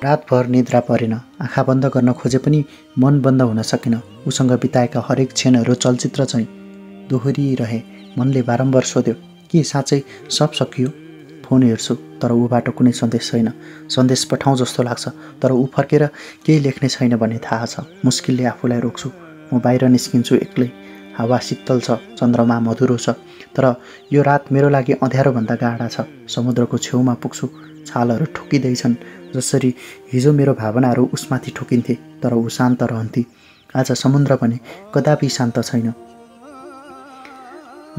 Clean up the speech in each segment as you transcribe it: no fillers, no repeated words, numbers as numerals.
रातभर निद्रा परेन। आँखा बन्द गर्न खोजे पनि मन बन्द हुन सकेन। उसँग बिताएका हरेक क्षणहरू चलचित्र चाहिँ दोहोरिरहे। मनले बारम्बार सोध्यो, के साँच्चै सब सकियो? फोन हेर्छु तर ऊबाट कुनै सन्देश छैन। सन्देश पठाउँ जस्तो लाग्छ तर ऊ फर्केर केही लेख्ने छैन भन्ने थाहा छ। मुस्किलले आफूलाई रोक्छु। म बाहिर निस्किन्छु एक्लै। हावा शीतल छ, चन्द्रमा मधुरो छ, तर यो रात मेरो लागि अँध्यारोभन्दा गाढा छ। समुद्रको छेउमा पुग्छु। छालहरू ठोकिँदैछन् जसरी हिजो मेरो भावनाहरू उसमाथि ठोकिन्थे, तर ऊ शान्त रहन्थे। आज समुद्र भने कदापि शान्त छैन।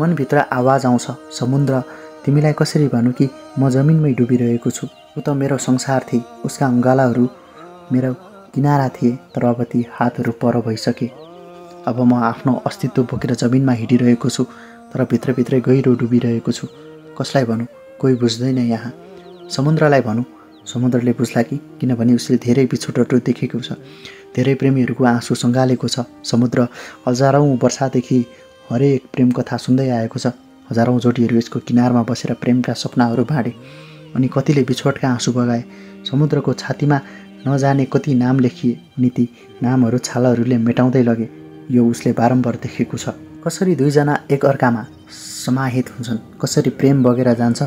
मनभित्र आवाज आउँछ, समुद्र तिमीलाई कसरी भनौँ कि म जमिनमै डुबिरहेको छु। ऊ त मेरो संसार थिए। उसका अङ्गालाहरू मेरो किनारा थिए, तर अब ती हातहरू पर भइसके। अब म आफ्नो अस्तित्व बोकेर जमिनमा हिँडिरहेको छु, तर भित्रभित्रै गहिरो डुबिरहेको छु। कसलाई भनौँ? कोही बुझ्दैन यहाँ। समुद्रलाई भनौँ। समुद्रले बुझ्ला कि? किनभने उसले धेरै बिछोडहरू देखेको छ, धेरै प्रेमीहरूको आँसु सँगालेको छ। समुद्र हजारौँ वर्षदेखि हरेक प्रेम कथा सुन्दै आएको छ। हजारौँ जोडीहरू यसको किनारमा बसेर प्रेमका सपनाहरू बाँडे अनि कतिले बिछोडका आँसु बगाए। समुद्रको छातीमा नजाने कति नाम लेखिए अनि ती नामहरू छालहरूले मेटाउँदै लगे। यो उसले बारम्बार देखेको छ। कसरी दुईजना एक अर्कामा समाहित हुन्छन्, कसरी प्रेम बगेर जान्छ,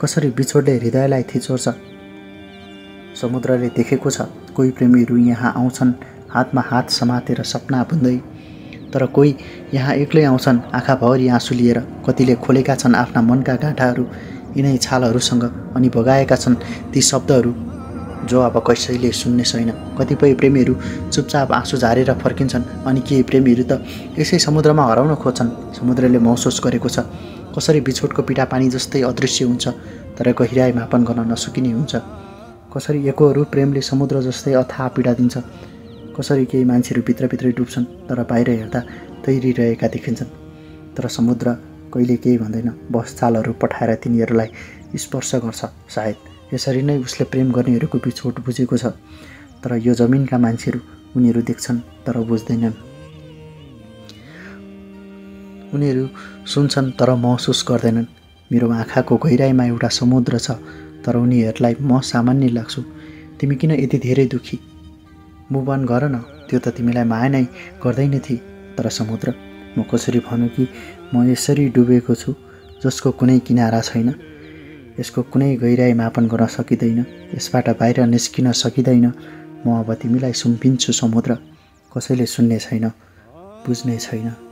कसरी बिछोडले हृदयलाई थिचोर्छ। समुद्रले देखेको छ। कोही प्रेमीहरू यहाँ आउँछन् हातमा हात समातेर सपना बुन्दै, तर कोही यहाँ एक्लै आउँछन् आँखाभरि आँसु लिएर। कतिले खोलेका छन् आफ्ना मनका गाँठाहरू यिनै छालहरूसँग अनि बगाएका छन् ती शब्दहरू जो अब कसैले सुन्ने छैन। कतिपय प्रेमीहरू चुपचाप आँसु झारेर फर्किन्छन् अनि केही प्रेमीहरू त यसै समुद्रमा हराउन खोज्छन्। समुद्रले महसुस गरेको छ कसरी बिछोडको पिठा पानी जस्तै अदृश्य हुन्छ, तर गहिराई मापन गर्न नसकिने हुन्छ। कसरी एकोहरू प्रेमले समुद्र जस्तै अथाह पीडा दिन्छ। कसरी केही मान्छेहरू भित्रभित्रै डुब्छन् तर बाहिर हेर्दा तैरिरहेका देखिन्छन्। तर समुद्र कहिले केही भन्दैन, बस चालहरू पठाएर तिनीहरूलाई स्पर्श गर्छ। सायद यसरी नै उसले प्रेम गर्नेहरूको बिछोड बुझेको छ। तर यो जमिनका मान्छेहरू, उनीहरू देख्छन् तर बुझ्दैनन्। उनीहरू सुन्छन् तर महसुस गर्दैनन्। मेरो आँखाको गहिराईमा एउटा समुद्र छ, तर उनीहरूलाई म सामान्य लाग्छु। तिमी किन यति धेरै दुखी? मुभ अन गर न, त्यो त तिमीलाई माया नै गर्दैन थिए। तर समुद्र, म कसरी भनौँ कि म यसरी डुबेको छु जसको कुनै किनारा छैन। यसको कुनै गहिराई मापन गर्न सकिँदैन। यसबाट बाहिर निस्किन सकिँदैन। म अब तिमीलाई सुम्पिन्छु समुद्र। कसैले सुन्ने छैन, बुझ्ने छैन।